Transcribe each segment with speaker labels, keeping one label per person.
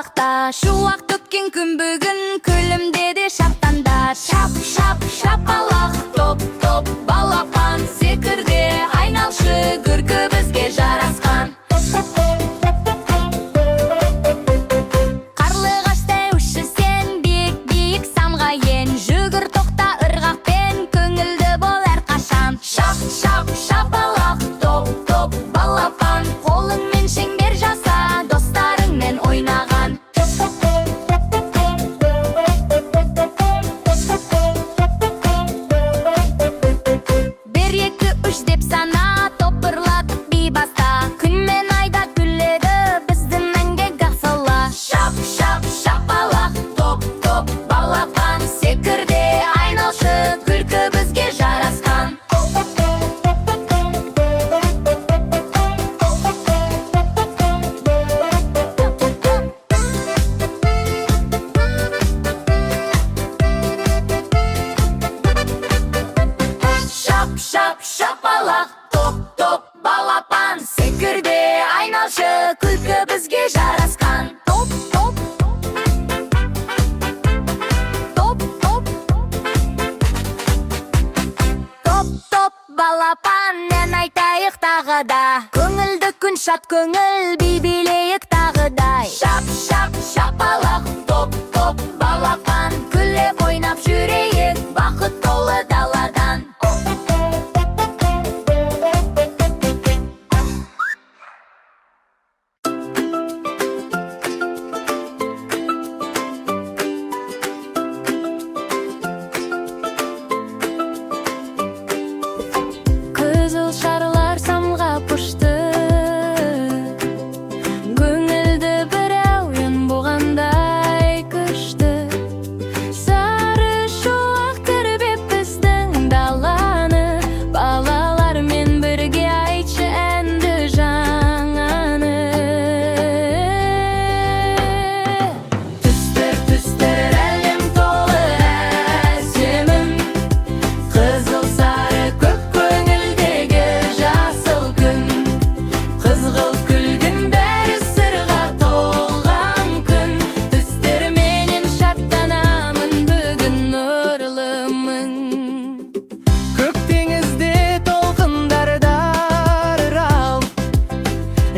Speaker 1: шапалақта. Шуақ төккен күн бүгін, күлімде де шаттанда. Шап, шап, шапалақ, топ, топ, балапан. Секірде айналшы, күлкі бізге жарасқан. Қарлығаш деуші сен, биік, биік самға ен. Жүгір, тоқта ырғақпен, көңілді бол әрқашан. Шап, шап, шапалақ, топ, топ, балапан. Қолыңмен шеңбер жаса, достарыңмен ойнаған. Бір, екі, үш деп сана, топырлатып би баста. Күн мен айда күледі, біздің әнге қосыла. Шап, шап, шапалақ, топ, топ, балапан. Секірде айналшы, күлкі бізге жарасқан. Шап, шап, шапалақ, топ, топ, балапан. Секірде айналшы, күлкі бізге жарасқан. Топ, топ, топ, топ, топ, топ, балапан. Ән айтайық тағы да. Көңілді күн, шат көңіл, би билейік тағы да. Шап, шап, шапалақ, топ, топ, балапан. Күліп ойнап жүрейік, бақыт толы даладан.
Speaker 2: Қызыл шарлар самғап ұшты. Көңілді бір әуен болғандай күшті. Сары шуақ тербеп біздің даланы. Балалармен бірге айтшы әнді жаңаны.
Speaker 3: Түстер, түстер, әлем толы әсемім. Қызыл, сары, көк, көңілдегі жасыл күн. Қызғылт, күлгін, бәрі сырға толған күн.
Speaker 2: Түстерменен шаттанамын бүгін, нұрлымын.
Speaker 3: Көк теңізде толқындарда арал.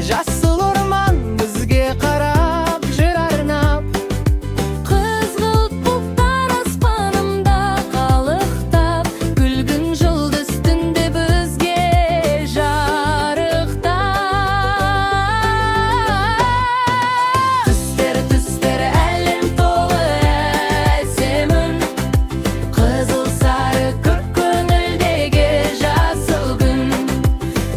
Speaker 3: Жасыл орман бізге қарап жыр арнап.
Speaker 2: Қызғылт бұлттар аспанымда қалықтап, күлгін жұлдыз түнде бізге жарықтап.
Speaker 3: Түстер, түстер, әлем толы әсемін. Қызыл, сары, көк, көңілдегі жасыл күн.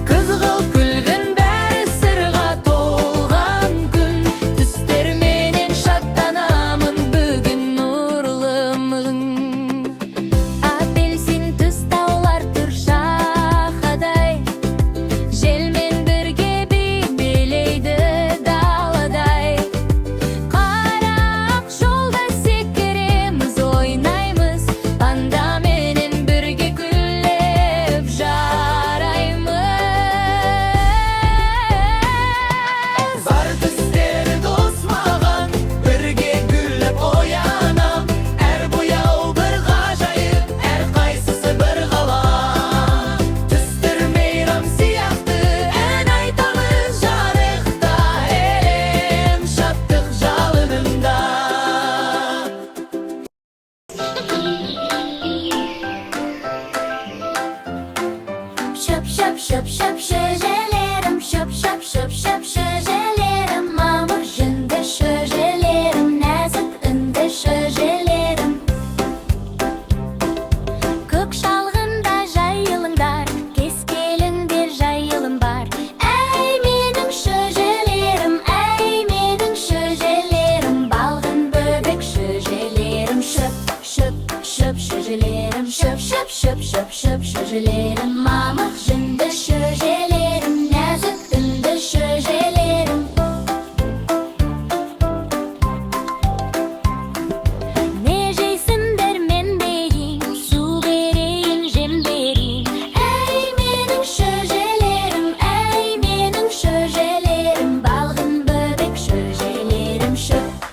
Speaker 3: Қызғылт, күлгін, бәрі сырға толған күн. Түстерменен шаттанамын бүгін,
Speaker 2: нұрлымын. Апельсин түс таулар тұр шақадай. Желмен бірге би билейді даладай. Қара ақ жолда секіреміз, ойнаймыз. Пандаменен бірге күліп жараймыз.
Speaker 3: Бар түстер дос маған, бірге күліп оянам. Әр бояу бір ғажайып, әрқайсысы бір ғалам. Түстер мейрам сияқты, ән айтамыз жарықта. Әлем шаттық жалынында.
Speaker 1: Шөп, шөп, шөп, шөп, шөжелерім. Шөп, шөп, шөп, шөп, шөжелерім. Мамық жүнді шөжелерім, нәзік үнді шөжелерім. Көк шалғында жайылыңдар, кез келіңдер, жайылым бар. Әй, менің шөжелерім, әй, менің шөжелерім. Балғын бөбек шөжелерім. Шөп, шөп, шөп, шөжелерім. Шөп, шөп, шөп, шөп, шөп, шөжелерім. Мамық жүнді шөжелерім, нәзік үнді шөжелерім. Не жейсіңдер, мен берейін, су берейін, жем берейін. Әй, менің шөжелерім, әй, менің шөжелерім. Балғын бөбек шөжелерім. Шөп.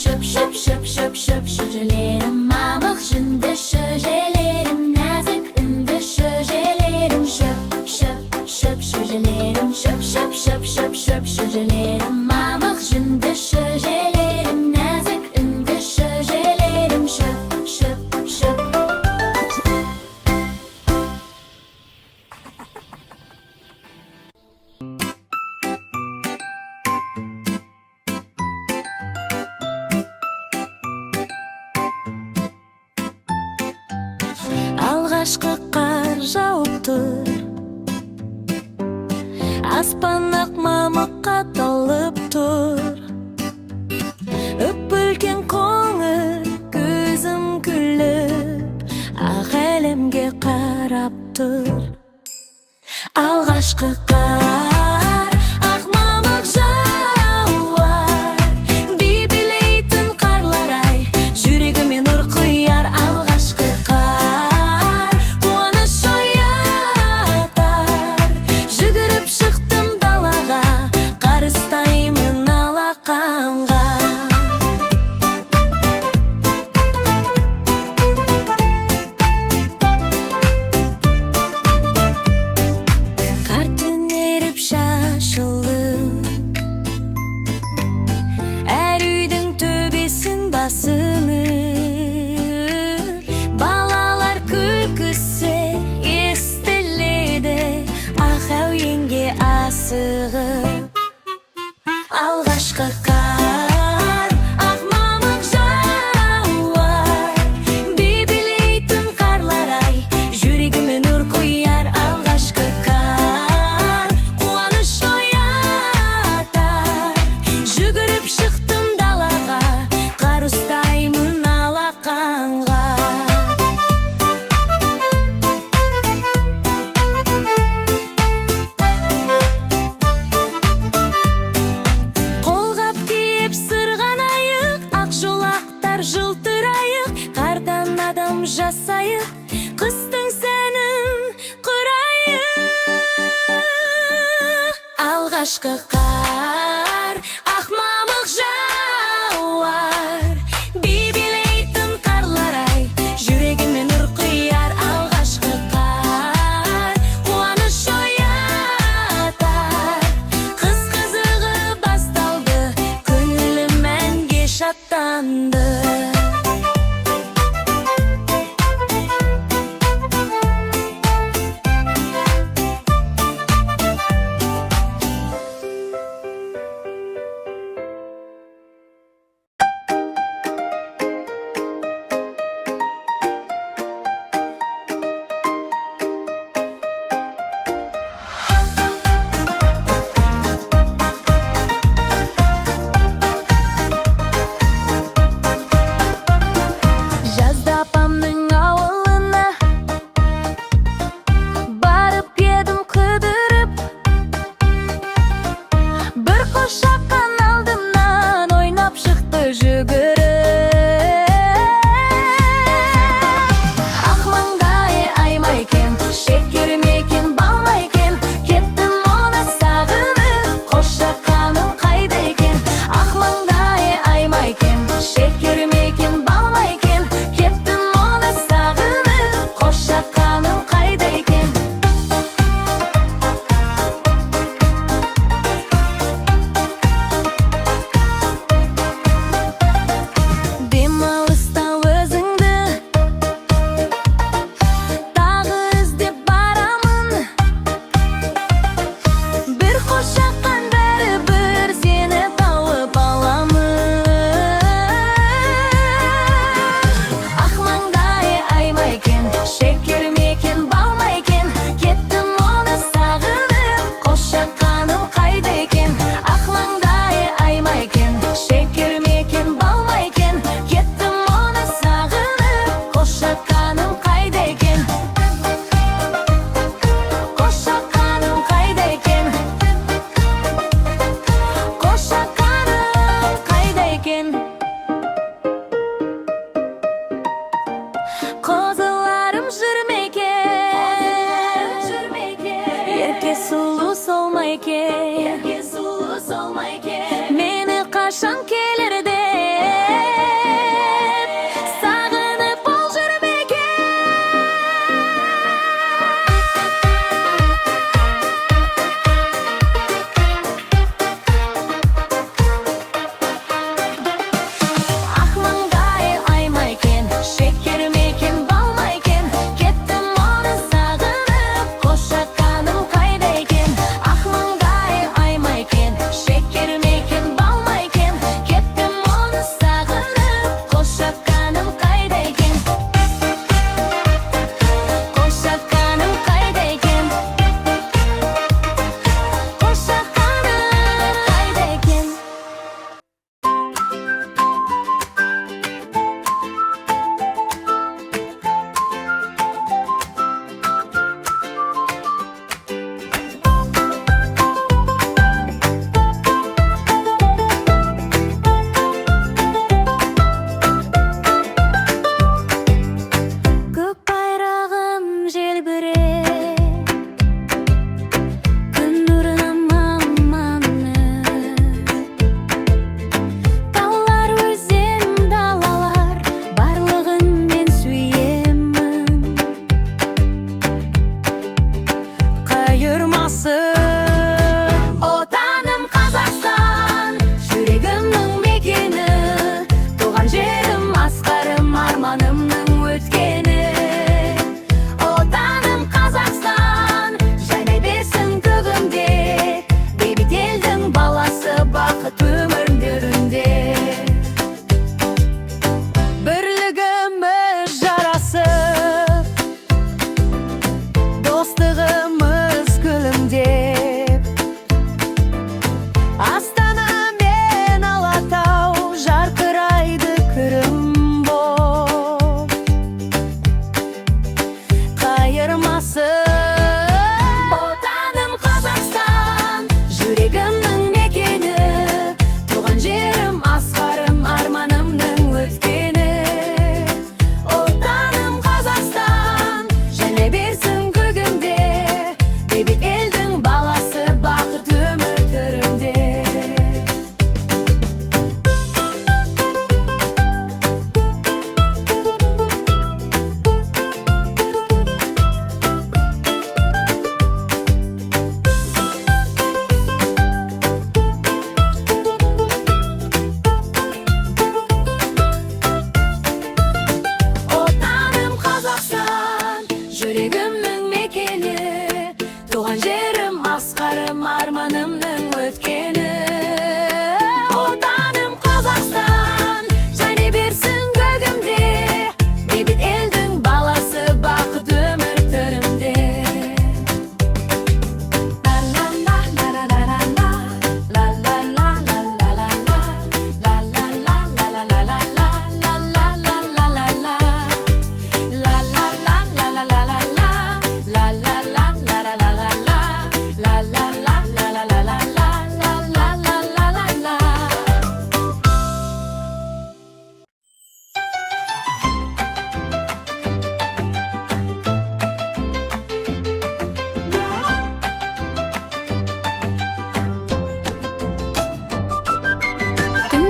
Speaker 1: Шөп, шөп, шөп, шөп, шөп, шөжелерім. Мамық жүнді шөжелерім, нәзік үнді шөжелерім. Шөп, шөп, шөп, шөжелерім. Шөп, шөп, шөп, шөп, шөп, шөжелерім. Мамық жүнді шөжелерім, нәзік үнді шөжелерім. Шөп, шөп, шөп.
Speaker 2: Алғашқы қар жауып тұр, аспан ақ мамыққа толып тұр. Үп үлкен қоңыр көзім күліп, ақ әлемге қарап тұр. Алғашқы қар, ақ мамық жауар, би билейтін қарлар ай, жүрегіме нұр құяр. Алғашқы қар қуаныш оятар, жүгіріп шықтым далаға, қар ұстаймын алақанға. Қар түнеріп шашылып, әр үйдің төбесін басып, балалар күлкісі естіледі, ақ әуенге асығып. Алғашқы қар, ақ мамық жауар, би билейтін қарлар ай, жүрегіме нұр құяр. Алғашқы қар қуаныш оятар, жүгіріп шықтым далаға, қар ұстаймын алақанға. Қолғап киіп сырғанайық, ақ жолақтар жылтырайық, қардан адам жасайық, қыстың сәнін құрайық. Алғашқы қар, ақ мамық жауар, би билейтін қарлар ай, жүрегіме нұр құяр. Алғашқы қар қуаныш оятар, қыс қызығы басталды, көңілім әнге шаттанды. Жазда апамның ауылына барып едім қыдырып, бір қошақан алдымнан ойнап шықты жүгіріп. Ақ маңдайы ай ма екен, шекер ме екен, бал ма екен? Кеттім оны сағынып, қошақаным қайда екен? Ақ маңдайы ай ма екен, шекер ме екен, бал ма екен? Кеттім оны сағынып, қошақаным қайда екен?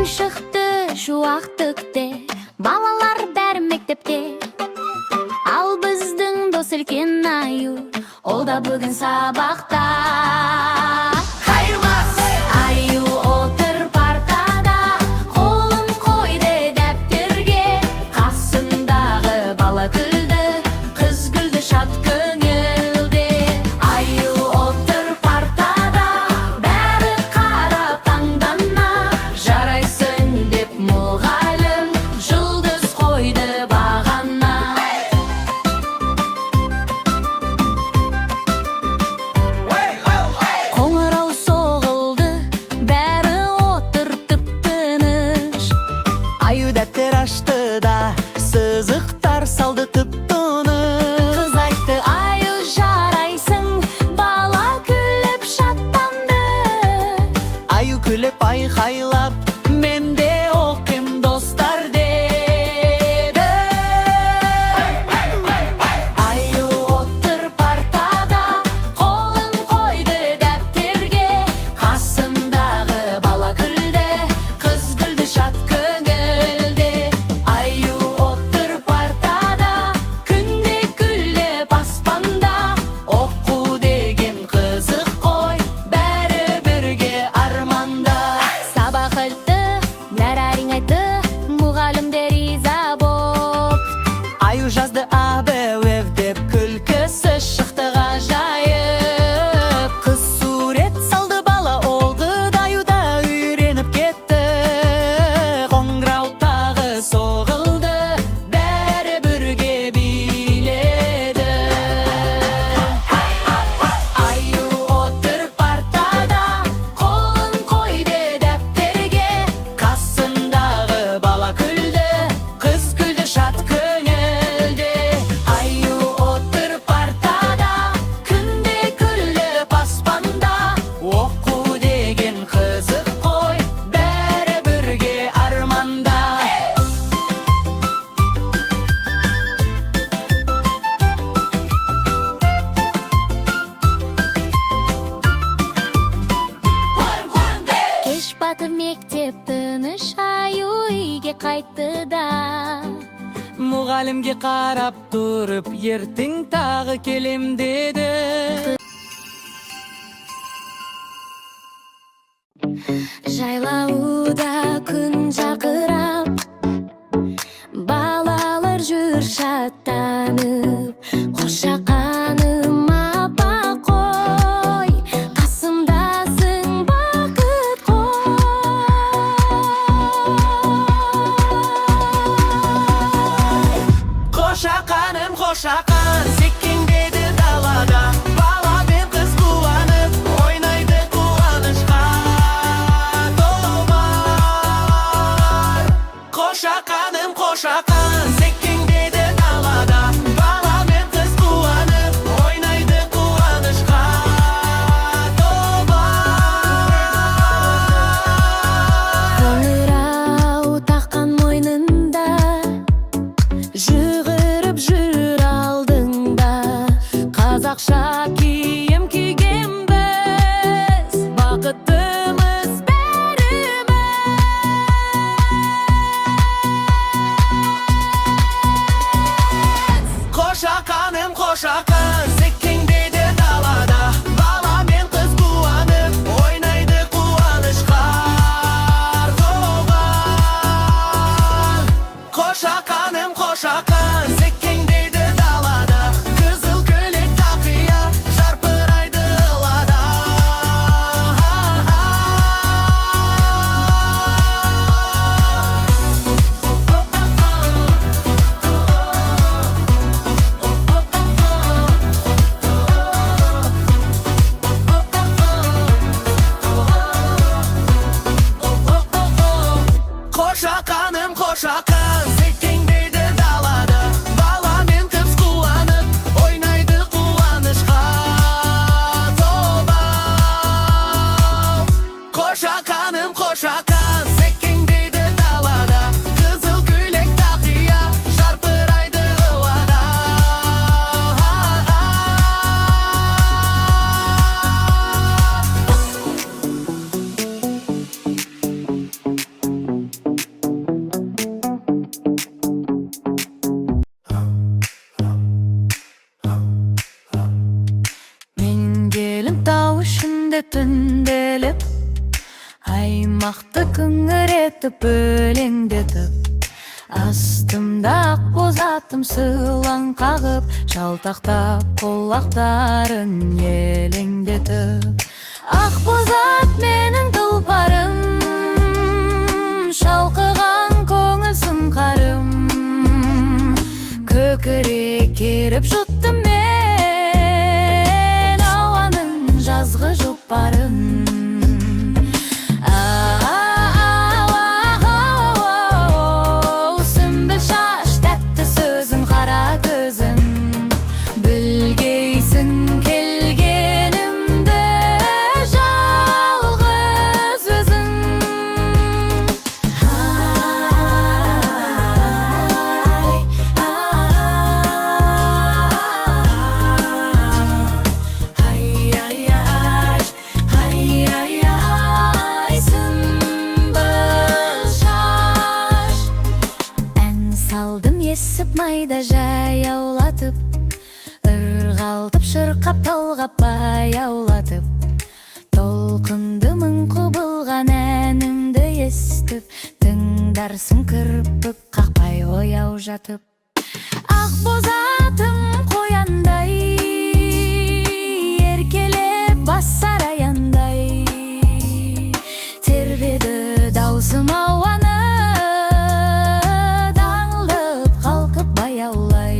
Speaker 1: Күн шықты шуақ төкті, балалар бәрі мектепте. Ал біздің дос үлкен аю, ол да бүгін сабақта.
Speaker 3: Қайырмас!
Speaker 1: Аю отыр партада, қолын қойды дәптерге. Қасындағы бала күлді, қыз күлді шат көңілде. Аю отыр партада, бәрі қарап таңдана. Жарайсың деп мұғалім жұлдыз қойды бағана. Қоңырау соғылды, бәрі отыр тып-тыныш.
Speaker 3: Аю дәптер ашты да, сызықтар салды тып-тыныш.
Speaker 1: Қыз айтты: аю, жарайсың, бала күліп шаттанды.
Speaker 3: Аю күліп айқайлап, мен де оқим, достар, деді.
Speaker 1: Аю отыр партада, қолын қойды дәптерге. Қасындағы бала күлді, қыз күлді шат көңілде. Аю отыр партада, күнде күліп аспанда.
Speaker 3: Оқу деген қызық қой, бәрі бірге арманда.
Speaker 1: Сабақ өтті, бәрі айтты, мұғалімдер риза боп.
Speaker 3: Аю жазды А, Б, В деп, күлкісі шықты ғажайып. Қыз сурет салды, бала оқыды, аю да үйреніп кетті. Қоңырау тағы соғылды, бәрі бірге биледі.
Speaker 1: Аю отыр партада, қолын қойды дәптерге.
Speaker 3: Қасындағы бала күлді, қыз күлді шат көңілде. Аю отыр партада, күнде күліп аспанда. Оқу деген қызық қой, бәрі бірге арманда.
Speaker 1: Кеш батып, мектеп тыныш, аю үйге қайтты да.
Speaker 3: Мұғалімге қарап тұрып, ертең тағы келем деді.
Speaker 1: Жайлауда күн жарқырап, балалар жүр шаттанып. Қошақаным аппақ қой, қасымдасың, бақыт қой.
Speaker 3: Қошақаным, қошақан, секеңдеді далада. Бала мен қыз қуанып, ойнайды қуанышқа толмай. Қошақаным, қошақан, секеңдеді далада. Бала мен қыз қуанып, ойнайды қуанышқа толмай.
Speaker 1: Қоңырау таққан мойнында, жүгіріп жүр алдыңда. Қазақша киім кигенбіз, бақыттымыз бәріміз.
Speaker 3: Қошақаным, қошақан, секеңдеді далада. Бала мен қыз қуанып, ойнайды қуанышқа толған. Қошақаным, қошақан, секеңдеді далада. Қызыл көйлек, тақия, жарқырайды ылада.
Speaker 2: Аймақты күңіретіп, өлеңдетіп. Астымда ақ боз атым сылаң қағып, жалтақтап құлақтарын елеңдетіп. Ақ боз ат менің тұлпарым, шалқыған көңіл сұңқарым. Көкірек керіп жұттым мен ауаның жазғы жұпарын. Ау, сүмбіл шаш, тәтті сөзің, қара көзің. Білгейсің келгенімді жалғыз өзің. Ай, ай, ай, ай, ай, ай, ай, сүмбіл шаш. Ән салдым есіп майда жаяулатып, ырғалтып, шырқап, толғап, баяулатып. Толқынды мың құбылған әнімді естіп, тыңдарсың кірпік қақпай ояу жатып. Ақ боз атым қояндай еркелеп, басар аяндай. Тербеді даусым ауаны, даңылдап қалқып баяулай.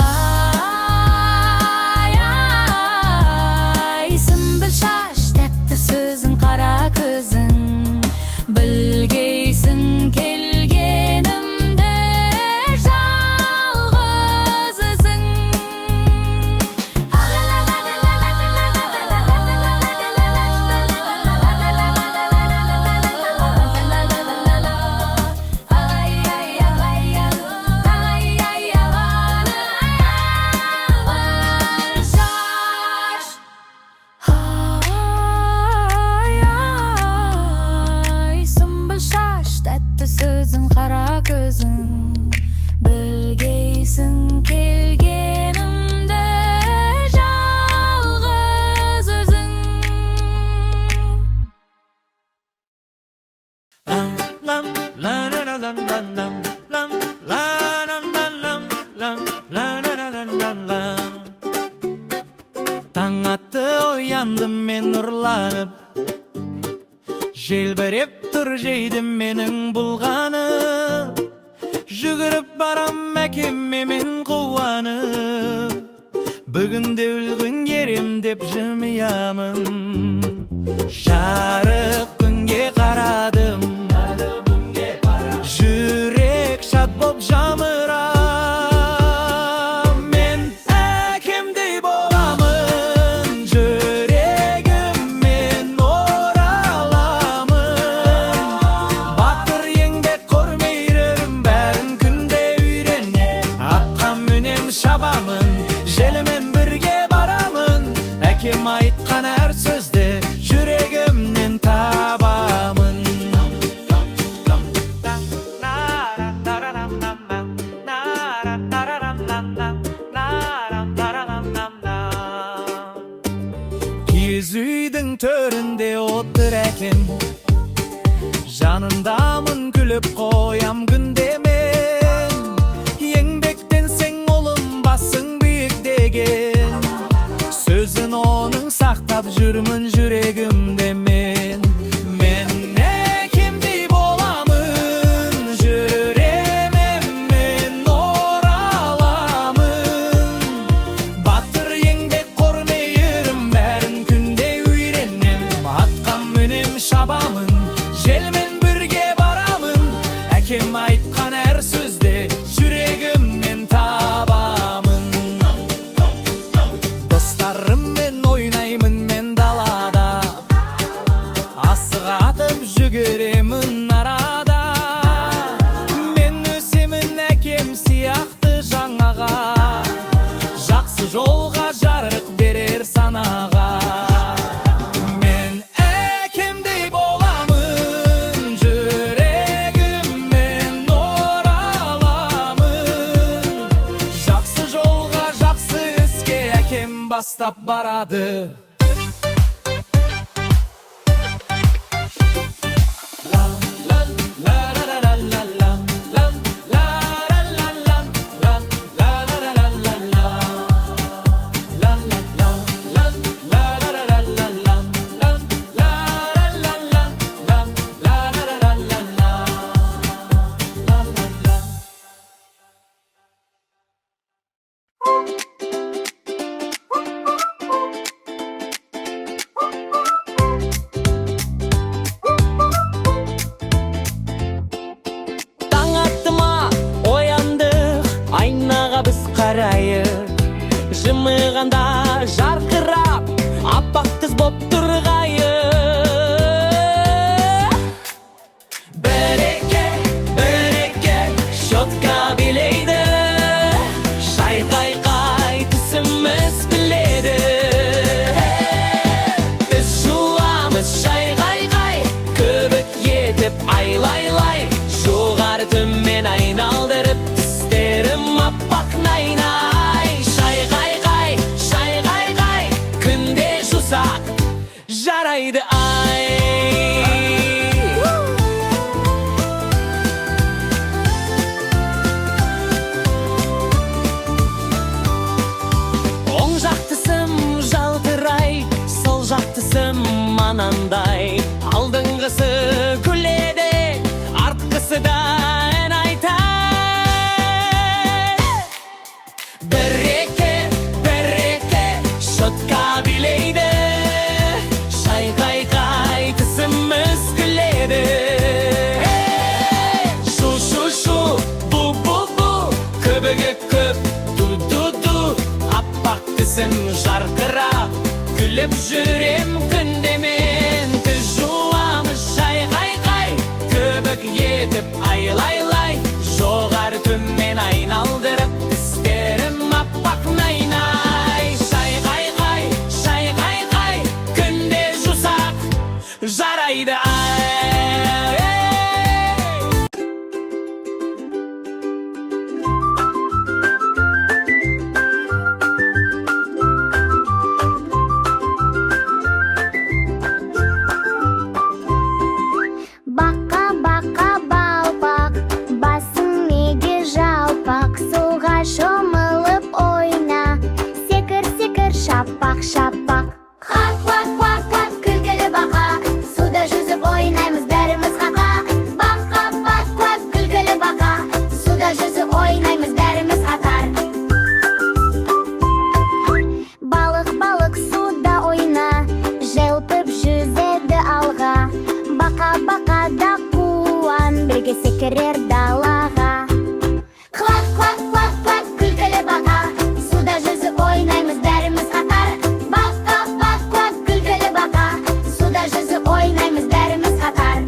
Speaker 2: Ай, ай, сүмбіл шаш, тәтті сөзің, қара көзің. Білгейсің келгенімді жалғыз өзің. Шаш. Ай, ай, сүмбіл шаш, тәтті сөзің, қара көзің. Білгейсің келгенімді жалғыз өзің.
Speaker 4: Lam la la la lam lam lam lam la lam lam lam lam la la la la lam lam. Таң атты, ояндым мен нұрланып. Желбіреп тұр жейдім менің бұлғанып. Жүгіріп барам әкеме мен қуанып. Бүгін де үлгін ерем деп жымиямын. Жарық күнге қарадым, жүрек шат боп жамырап. Мен әкемдей боламын, жүрегіммен ораламын. Батыр, еңбекқор, мейірім, бәрін күнде үйренем. Атқа мінем, шабамын, желімен бірге барамын. Әкем айтқан әр сөзді жүрегімнен табамын. Киіз үйдің төрінде отыр әкем. Жанындамын, күліп қоям күнде мен. Еңбектенсең, ұлым, басың биік деген сөзін оның сақтап жүрмін жүрегімде мен. Мен әкемдей боламын, жүремін мен, ораламын. Батыр, еңбекқор, мейірім, бәрін күнде үйренем. Атқа мінем, шабамын, желмен бірге барамын. Әкем айтқан әр сөзде жүрегімнен табамын. Достарыммен ойнаймын мен далада. Асық атып жүгіремін арада. Мен өсемін әкем сияқты жаңаға. Жақсы жолға, жарық берер санаға. Мен әкемдей боламын, жүрегіммен ораламын. Жақсы жолға, жақсы іске әкем бастап барады. Дейді ай.
Speaker 1: Бақа, бақа, балпақ, басың неге жалпақ? Суға шомылып ойна, секір, секір, шапақ, шапақ. Ха, ква, ква, ква, күлкілі бақа, суда жүзіп ойнаймыз бәріміз қақа. Бақа, бақ, ква, күлкілі бақа, суда жүзіп ойнаймыз бәріміз қатар. Балық, балық, суда ойна, желпіп жүзеді алға. Бақа, бақа да қуан, бірге секірер далаға. Ква, ква, ква, ква, күлкілі бақа, суда жүзіп ойнаймыз бәріміз қатар. Бақа, бақ, ква, күлкілі бақа, суда жүзіп ойнаймыз бәріміз қатар.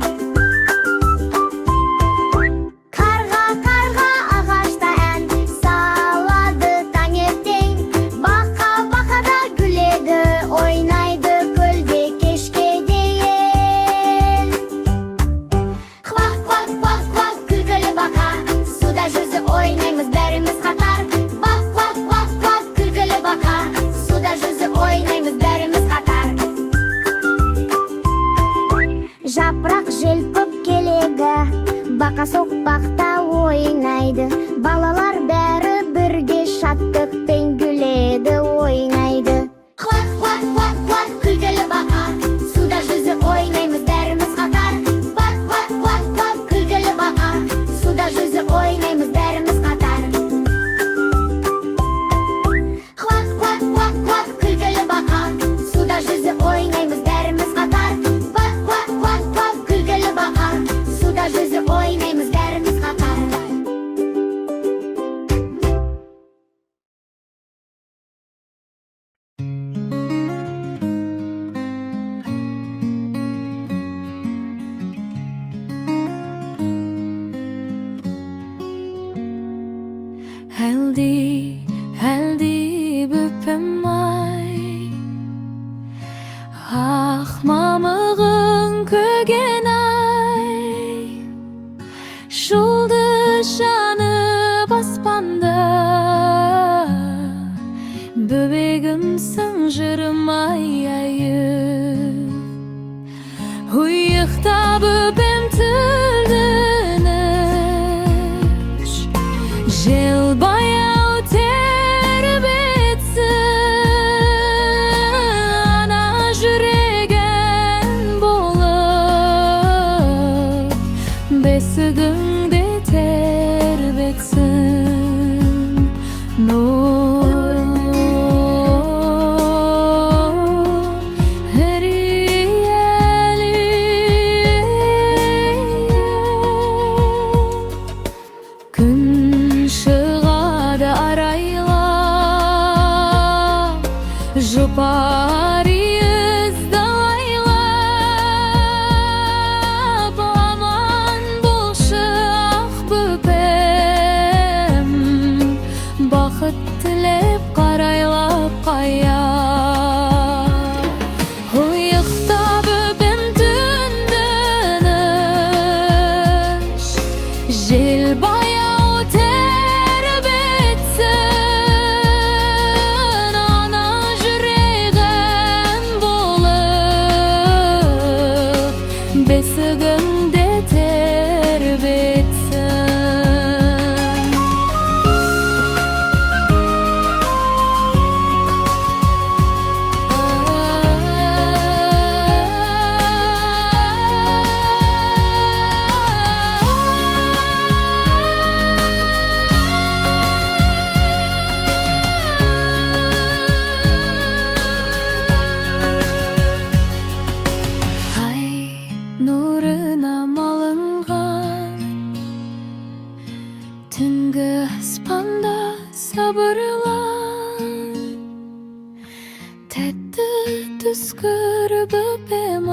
Speaker 1: Қарға, қарға, ағашта ән салады таңертең. Бақа, бақа да күледі, ойнайды көлде кешке дейін. Ква, ква, ква, ква, күлкілі бақа, суда жүзіп ойнаймыз бәріміз қатар. Бақ, ква, ква, ква, күлкілі бақа, суда жүзіп ойнаймыз бәріміз қатар. Жапырақ желпіп келеді, бақа соқпақта ойнайды. Балалар бәрі бірге шаттықпен күледі, ойнайды. Ква, ква, ква, ква, күлкілі бақа, суда жүзіп ойнаймыз бәріміз қатар. Бақ, ква, ква, ква, күлкілі бақа, суда жүзіп ойнаймыз бәріміз қатар. Ква, ква, ква, ква, күлкілі бақа, суда жүзіп ойнаймыз бәріміз қатар. Бақ, ква, ква, ква, күлкілі бақа, суда жүзіп ойнаймыз бәріміз қатар.
Speaker 2: Әлди, әлди бөпем ай, ақ мамығың көген ай, жұлдыз жанып аспанда, бөбегімсің жырым ай айы. Ұйықта, бөпем, тілдініш, жел баяу тербетсін, ана жүреген болып бесігіңде тербетсін. Нұр Әриелі. Күн шығады арайлап, жұпар иіс лайлап, аман болшы, ақ бөпем, бақыт тілеп қарайлап қая. Ұйықта, бөпем, түндініш, жел баяу тербетсін, ана жүрегім болып бесігіңде тербетсін. Ай нұрына малынған, түнгі аспанда сабырлан, тәтті түс көріп бөпем.